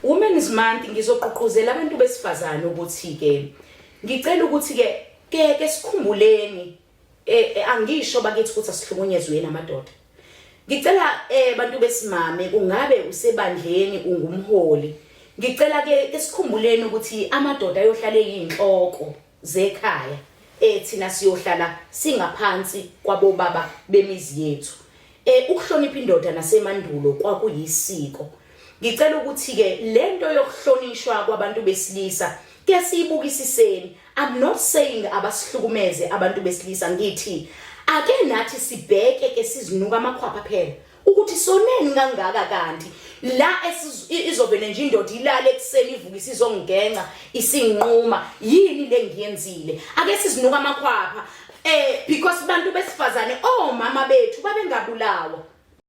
Women's Month, ngizogqugquzela abantu besifazane ukuthi ke ngicela ukuthi ke ke sikhumbuleni, angisho bakithi ukuthi asihlukunyezwe namadoda. Ngicela bantu besimame, kungabe usebandleni, ungumholi, ngicela ke sikhumbuleni ukuthi amadoda ayohlala eyinhloko zekhaya, thina siyohlala singaphansi kwabobaba bemizi yethu. Ukuhlonipha indoda nasemandulo kwakuyisiko. Ngicela ukuthi ke lento yokuhlonishwa kwabantu besilisa ke siyibukisiseni. I'm not saying abasihlukumeze abantu besilisa, ngithi ake nathi sibheke ke, sizinuka amakhwapha phela ukuthi soneni kangaka kanti la izovele nje indoda ilale ekuseni, ivuka isizongenca, isinquma yini le ngiyenzile. Ake sizinuka amakhwapha because bantu besifazane, omama bethu babengabulawa.